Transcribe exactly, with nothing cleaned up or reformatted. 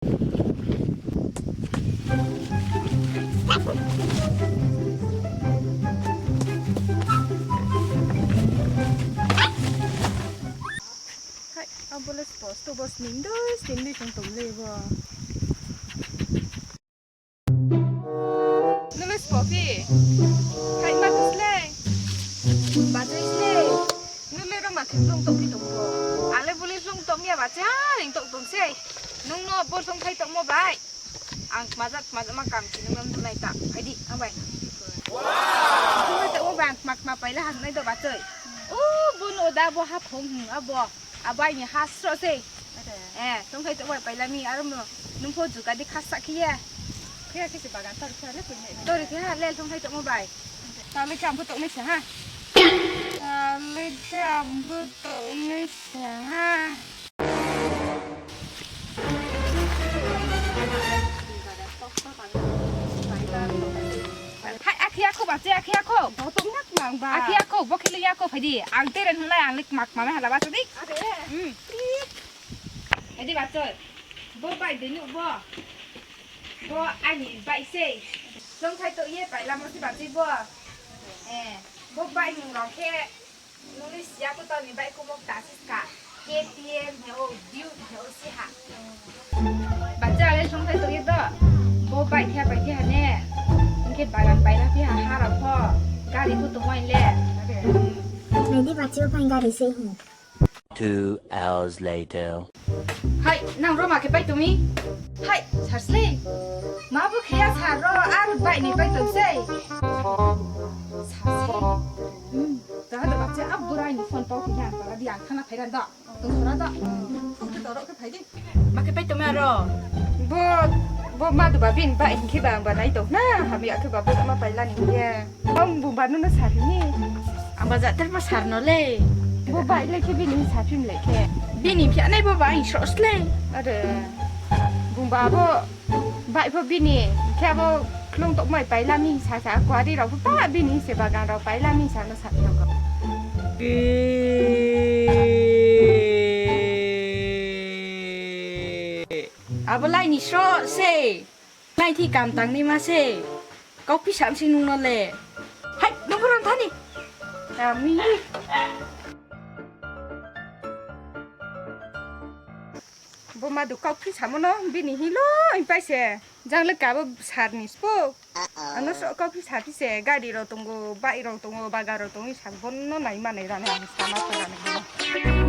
Hai, abo le spo, sto bo sning dei, sning dei tong tong le bo. Nung le spo phi? Hai, ma tu slei. Ba tu slei. Nung le roma khe hlung tong phi tong bo. Ale bo le hlung tong ya ba cha, ring tong tong sei. Nung no bo hlung khai tongmo bai. Ang kmajak kmajak ma kam si nung no nai ta. Phai di, ang bai. Hlung khai tongmo bai ang kma kma paila ha nai do ba choi. O, bo no da bo ha phong hing abo. Abo aini ha sroh sei. Ade. Eh, hlung khai tongmo bai paila mi, aro mo nung pho juga di khasa khe ye. Khe ya khe se bagan tor khe le koi nai. Tor khe ha le hlung khai tongmo bai. Ta le khe ang pho tong nai se ha. Ta le khe ang pho tong nai se ha. Hai, akhe ya kho ba, che akhe ya kho. Bo tong na klang ba. Akhe ya kho, bo khe le ya kho, phai di. Ang tere nung lai, ang le kma kma mai hala ba, so di. Ade. Hmm. Phai di ba, choi. Bo bai de nu bo. Bo aini bai sei. Hlung khai tong ye paila mo si ba choi bo. Eh, bo bai nung rao khe. Nung ni siya ko tao ni bai ko mok ta si ska. K T M he o, Duke he o si ha. Bacha le song thai tong ye to. Bo bai khe bai khe ha ne. Hing khe bagan bai na phi ha ha rao pho. Gari pho tong wai le. Nai di bacha o phai gari se hi. Two hours later. Hai, nang ro ma khe pai tong mi? Hai, sar slei. Ma bo khe ya sar ro, ar bai ni pai tong sei. Sar slei. Hmm, ta ha da bacha, a burai ni phone pau khe ya, ta di ang thana phai ran da. Tong sora da. Phone khe dorok khe phai di. Ma khe pai tong mi aro? Bo, bo ma duba bini bai hing khe ba ang ba nai tong na, hami ya khe ba bo ma pai la ni ye. Ang bung ba nung no sar ni. Ang ba jat ter bo sar no le. Bo bai le khe bini sa phim le khe. Bini phi nai bo bai sroh slei. Are. Bung ba bo bai pho bini. Khe abo klung tok mai pai la mi sa sa. Kuari rao pho ba bini se bagan rao pai la mi sa no sa tong ko. Abo lai ni sroh se. Nai thi kam tang ni ma se. Kau phi sam si nung no le. Hai, nung bo ran thani. Kami. Bo ma du kau phi samo no, bini hing lo, hing pai se. Jang le kabo sar ni spo. Ano so kau phi sa phi se, gari rao tongo, bai rao tongo, baga rao tongo, sa bo no nai ma nai ra nai, ang sa ma pho ra nai.